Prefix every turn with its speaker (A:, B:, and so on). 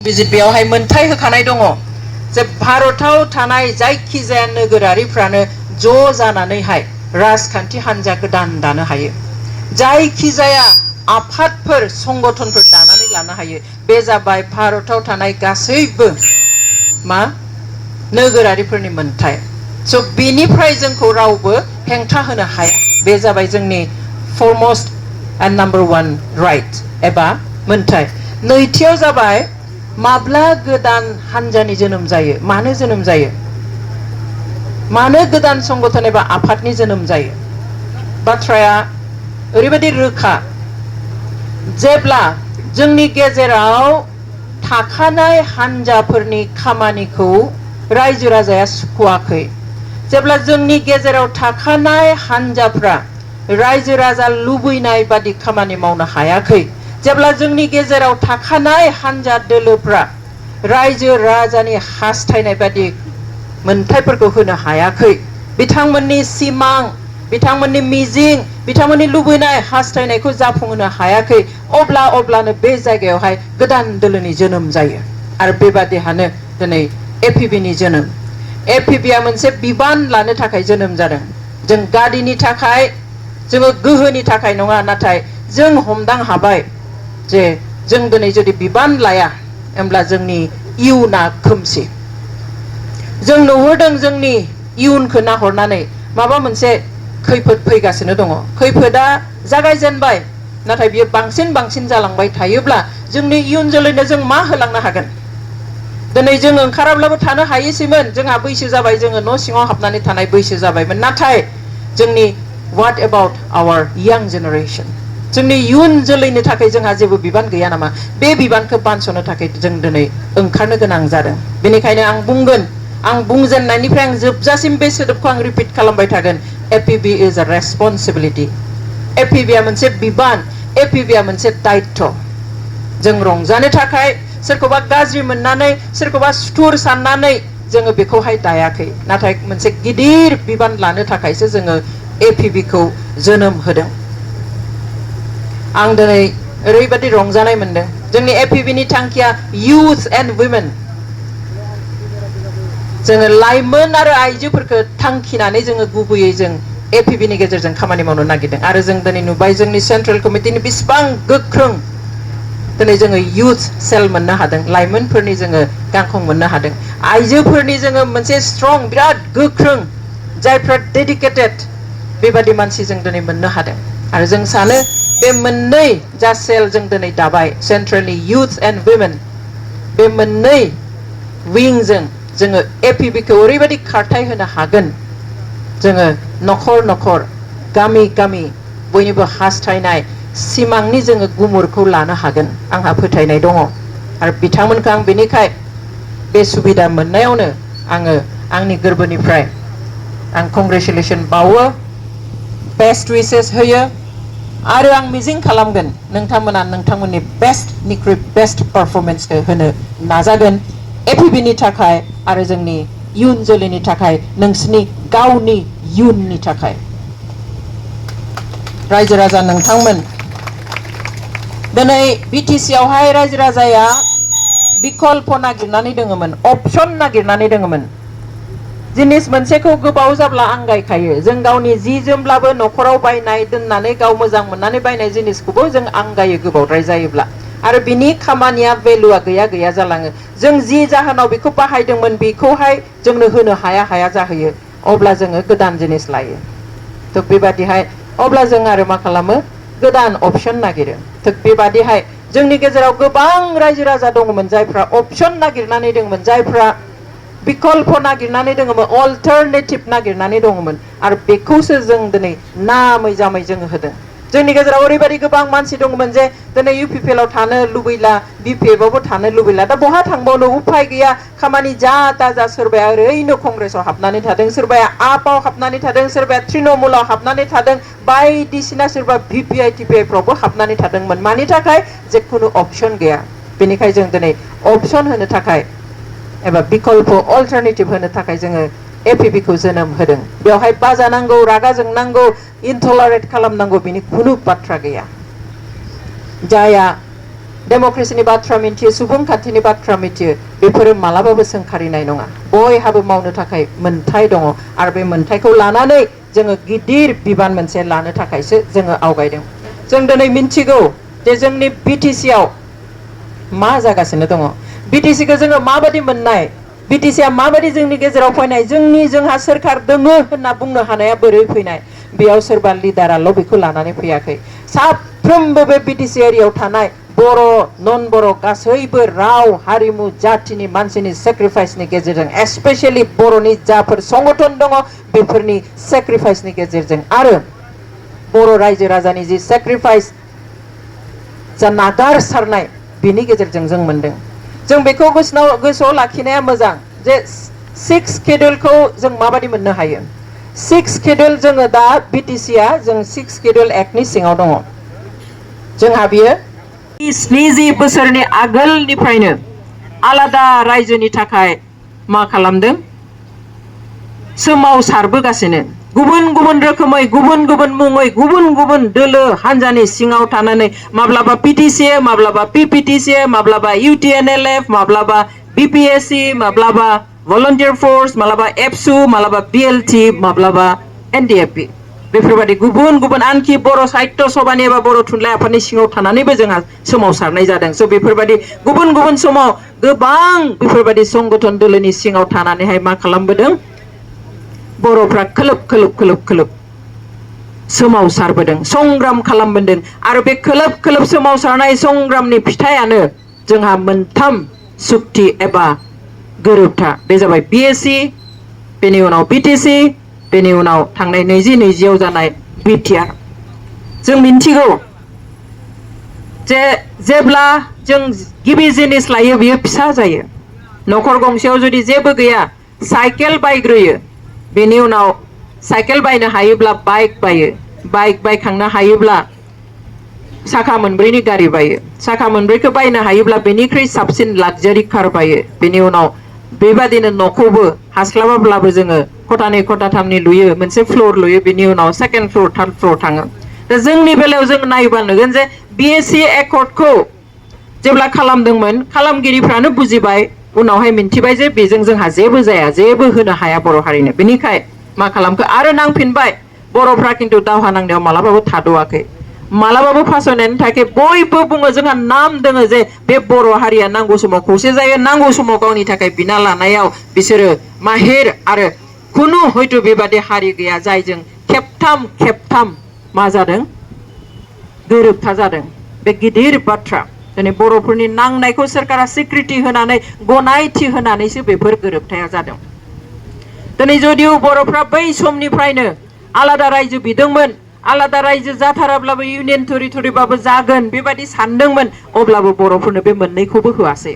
A: बिजिरबियावहाय मोनथाय होखानाय दङ जे भारताव थानाय जायखिजाया नोगोरारिफ्रानो ज' जानानैहाय राजखान्थि हान्जा गोदान दानो हायो। जायखिजाया आफादफोर संगठनफोर दानानै लानो हायो। बे जाबाय भारताव थानाय गासैबो मा नोगोरारिफोरनि मोनथाय। स' बेनिफ्राय जोंखौ रावबो हेंथा होनो हाया। बे जाबाय जोंनि फरमस्ट एन्ड नाम्बार 1 राइट एबा मोनथाय। नैथियाव जाबाय माब्ला गोदान हान्जानि जोनोम जायो, मानो जोनोम जायो, मानो गोदान संगठन एबा आफादनि जोनोम जायो। बाथ्राया ओरैबायदि रोखा जेब्ला जोंनि गेजेराव थाखानाय हान्जाफोरनि खामानिखौ रायजो राजाया सुखुवाखै, जेब्ला जोंनि गेजेराव थाखानाय हान्जाफ्रा रायजो राजा लुबैनाय बादि खामानि मावनो हायाखै, जेब्ला जोंनि गेजेराव थाखानाय हान्जा दोलोफ्रा रायजो राजानि हास्थायनाय बादि मोनथायफोरखौ होनो हायाखै, बिथांमोननि सिमां, बिथांमोननि मिजिं, बिथांमोननि लुबैनाय हास्थायनायखौ जाफुंहोनो हायाखै, अब्लानो बे जायगायावहाय गोदान दोलोनि जोनोम जायो। आरो बेबादिहानो दिनै एपिबिनि जोनोम। एपिबिया मोनसे बिबान लानो थाखाय जोनोम जादों। जों गादिनि थाखाय, जोङो गोहोनि थाखाय नङा, नाथाय जों हमदां हाबाय जे जों दिनै जुदि बिबान लाया होमब्ला जोंनि इयुना खोमसि। जों नुहुरदों जोंनि इयुनखौ नाहरनानै माबा मोनसे खैफोद फैगासिनो दङ। खैफोदा जागायजेनबाय, नाथाय बियो बांसिन जालांबाय थायोब्ला जोंनि इयुन जोलैनो जों मा होलांनो हागोन। दिनै जों ओंखाराब्लाबो थानो हायोसैमोन, जोंहा बैसो जाबाय, जोङो न' सिङाव हाबनानै थानाय बैसो जाबायमोन, नाथाय जोंनि व्हाट एबाउट आवर यां जेनेरेशन, जोंनि इयुन जोलैनि थाखाय जोंहा जेबो बिबान गैया नामा? बे बिबानखौ बानस'नो थाखाय जों दिनै ओंखारनो गोनां जादों। बेनिखायनो आं बुंगोन, आं बुंजेननायनिफ्राय आं जोबजासिम बे सोदोबखौ आं रिपिट खालामबाय थागोन। एपिबि इज अ रेसपन्सिबिलिटी। एपिबिया मोनसे बिबान, एपिबिया मोनसे दायित्व। जों रंजानो थाखाय, सोरखौबा गाज्रि मोननानै, सोरखौबा सुथुर साननानै जोङो बेखौहाय दायाखै, नाथाय मोनसे गिदिर बिबान लानो थाखायसो जोङो एपिबिखौ जोनोम होदों। आं दिनै ओरैबायदि रंजानाय मोनदों। जोंनि एपिबिनि थांखिया इउथ एन्ड वुमेन। जोङो लाइमोन आरो आइजोफोरखौ थांखिनानै जोङो गुबैयै जों एपिबिनि गेजेरजों खामानि मावनो नागिरदों। आरो जों दिनै नुबाय जोंनि सेन्ट्रेल कमिटिनि बेसेबां गोख्रों दिनै जोङो इउथ सेल मोननो हादों, लाइमोनफोरनि जोङो गांखं मोननो हादों, आइजोफोरनि जोङो मोनसे स्ट्रं, बिराद गोख्रों, जायफ्रा डेडिकेटेड, बेबादि मानसि जों दिनै मोननो हादों। आरो जों सानो बे मोननै जा सेल जों दिनै दाबाय, सेन्ट्रेलनि इउथ एन्ड वुमेन, बे मोननै विंजों जोङो एपिबिखौ ओरैबायदि खारथाय होनो हागोन, जोङो न'खर न'खर, गामि गामि बयनिबो हास्थायनाय सिमांनि जोङो गुमुरखौ लानो हागोन, आंहा फोथायनाय दङ। आरो बिथांमोनखौ आं बेनिखाय बे सुबिदा मोननायावनो आङो आंनि गोरबोनिफ्राय आं कंग्रेचुलेसन बावो, बेस्ट उइसेस होयो। आरो आं मिजिं खालामगोन नोंथांमोना नोंथांमोननि बेस्टनिख्रुइ बेस्ट पारफरमेन्सखौ होनो नाजागोन, एपिबिनि थाखाय आरो जोंनि इयुन जोलैनि थाखाय, नोंसिनि गावनि इयुननि थाखाय। रायजो राजा नोंथांमोन, दिनै बिटिसि आवहाय रायजो राजाया बिकल्प नागिरनानै दङमोन, अपसन नागिरनानै दङमोन। जिनिस मोनसेखौ गोबाव जाब्ला आंगायखायो। जों गावनि जि जोमब्लाबो न'खराव बायनाय दोननानै गाव मोजां मोननानै बायनाय जिनिसखौबो जों आंगायो गोबावद्राय जायोब्ला, आरो बिनि खामानिया भेलुआ गैया जालाङो। जों जि जाहोनाव बेखौ बाहायदोंमोन बेखौहाय जोंनो होनो हाया जाहैयो, अब्ला जोङो गोदान जिनिस लायो। थ' बेबादिहाय अब्ला जों आरो मा खालामो, गोदान अपसन नागिरो। थिग बेबादिहाय जोंनि गेजेराव गोबां रायजो राजा दङमोन जायफ्रा अपसन नागिरनानै दङमोन, जायफ्रा बिकल्प नागिरनानै दङमोन, अल्टारनेटिभ नागिरनानै दङमोन, आरो बेखौसो जों दिनै नामै जामै जोङो होदों। जोंनि गेजेराव ओरैबायदि गोबां मानसि दङमोन जे दिनै इउपिपिएलआव थानो लुबैला, बिपिएफआवबो थानो लुबैला, दा बहा थांबावनो, उफाय गैया, खामानि जा ताजा, सोरबाया ओरैनो कंग्रेसआव हाबनानै थादों, सोरबाया आपआव हाबनानै थादों, सोरबाया तृणमुलाव हाबनानै थादों, बायदिसिना सोरबा भिपिआइ टिपिआइफ्रावबो हाबनानै थादोंमोन। मानि थाखाय? जेखुनु अपसन गैया। बेनिखायनो जों दिनै अपसन होनो थाखाय एबा बिकल्प अल्टारनेटिभ होनो थाखाय जोङो एपिबिखौ जोनोम होदों। बेवहाय बाजानांगौ, रागा जोंनांगौ, इनटलारेट खालामनांगौ, बिनि खुनु बाथ्रा गैया। जायहा डेम'क्रेसिनि बाथ्रा मिथियो सुबुंखान्थिनि बाथ्रा मिथियो बेफोरो मालाबाबो सोंखारिनाय नङा बयहाबो मावनो थाखाय मोन्थाय दङ आरो बे मोन्थायखौ लानानै जोङो गिदिर बिबान मोनसे लानो थाखायसो जोङो आवगायदों जों दिनै मिन्थिगौ जे जोंनि बिटिसि आव मा जागासिनो दङ बिटिसिखौ जोङो माबायदि मोननाय बिटिसिआ माबायदि जोंनि गेजेराव फैनाय जोंहा सोरखार दोङो होनना बुंनो हानाया बोरै फैनाय बेयाव सोरबा लिडाराल' बेखौ लानानै फैयाखै साफ्रोमबो बे बिटिसि एरियायाव थानाय बर' नन बर' गासैबो राव हारिमु जातिनि मानसिनि सेक्रिफाइसनि गेजेरजों एस्पेसियेलि बर'नि जाफोर संगठन दङ बेफोरनि सेक्रिफाइसनि गेजेरजों आरो बर' रायजो राजानि जि सेक्रिफाइस जा नागारसारनाय बिनि गेजेरजों जों मोनदों जों बेखौ गोसोआव लाखिनाया मोजां जे 6 शेड्यूलखौ जों माबायदि मोननो हायो 6 शेड्यूल जोङो दा बिटिसिआ जों 6 शेड्यूल एक्टनि सिङाव दङ जोंहा बियो 70 बोसोरनि आगोलनिफ्रायनो आलादा रायजोनि थाखाय मा खालामदों सोमावसारबोगासिनो गुबुन गुबुन रोखोमै गुबुन गुबुन मुङै गुबुन गुबुन दोलो हानजानि सिङाव थानानै माब्लाबा पिटिसि माब्लाबा पिपिटिसि माब्लाबा इउटिएनएलएफ माब्लाबा बिपिएसि माब्लाबा भलन्टियार फोर्स माब्लाबा एबसु माब्लाबा बिएलटि माब्लाबा एनडिएफबि बेफोरबायदि गुबुन गुबुन आनखि बर' साहित्य सभानि एबा बर' थुनलाइ आफादनि सिङाव थानानैबो जोंहा सोमावसारनाय जादों स' बेफोरबायदि गुबुन गुबुन समाव गोबां बेफोरबायदि संगठन दोलोनि सिङाव थानानैहाय मा खालामबोदों बर'फ्रा खोलोब सोमावसारबोदों संग्राम खालामबोदों आरो बे खोलोब सोमावसारनाय संग्रामनि फिथाइयानो जोंहा मोनथाम सुक्ति एबा गोरोबथा बे जाबाय बिएसि बेनि उनाव बिटिसि बेनि उनाव थांनाय 2020 जानाय बिटिआर जों मिन्थिगौ जे जेब्ला जों गिबि जिनिस लायो बियो फिसा जायो न'खर गंसेयाव जुदि जेबो गैया साइकेल बायग्रोयो बेनि उनाव साइकेल बायनो हायोब्ला बाइक बायो बाइक बायखांनो हायोब्ला साखा मोनब्रैनि गारि बायो साखा मोनब्रैखौ बायनो हायोब्ला बेनिख्रुइ साबसिन लाक्जारि कार बायो बेनि उनाव बेबादिनो न'खौबो हास्लाबाब्लाबो जोङो खथानै खथाथामनि लुयो मोनसे फ्लोर लुयो बेनि उनाव सेकेन्ड फ्लोर थार्ड फ्लोर थाङो दा जोंनि बेलायाव जों नायोबा नुगोन जे बिएसि एकर्डखौ जेब्ला खालामदोंमोन खालामगिरिफ्रानो बुजिबाय उनावहाय मिन्थिबाय जे बेजों जोंहा जेबो जाया जेबो होनो हाया बर' हारिनो बेनिखाय मा खालामखो आरो नांफिनबाय बर'फ्रा खिन्थु दावहा नांनायाव मालाबाबो थाद'आखै मालाबाबो फासयनानै थायाखै बयबो बुङो जोंहा नाम दोङो जे बे बर' हारिया नांगौ समाव खौसे जायो नांगौ समाव गावनि थाखाय बिना लानायाव बिसोरो माहिर आरो खुनु हयथ' बेबादि हारि गैया जायजों खेबथाम मा जादों गोरोबथा जादों बे गिदिर बाथ्रा दिनै बर'फोरनि नांनायखौ सोरखारा स्वीकृति होनानै गनायथि होनानैसो बेफोर गोरोबथाया जादों दिनै जुदिও बर'फ्रा बै समनिफ्रायनो आलादा रायजो बिदोंमोन आलादा रायजो जाथाराब्लाबो इउनियन टेरिटरिबाबो जागोन बेबायदि सानदोंमोन अब्लाबो बर'फोरनो बे मोननैखौबो होआसै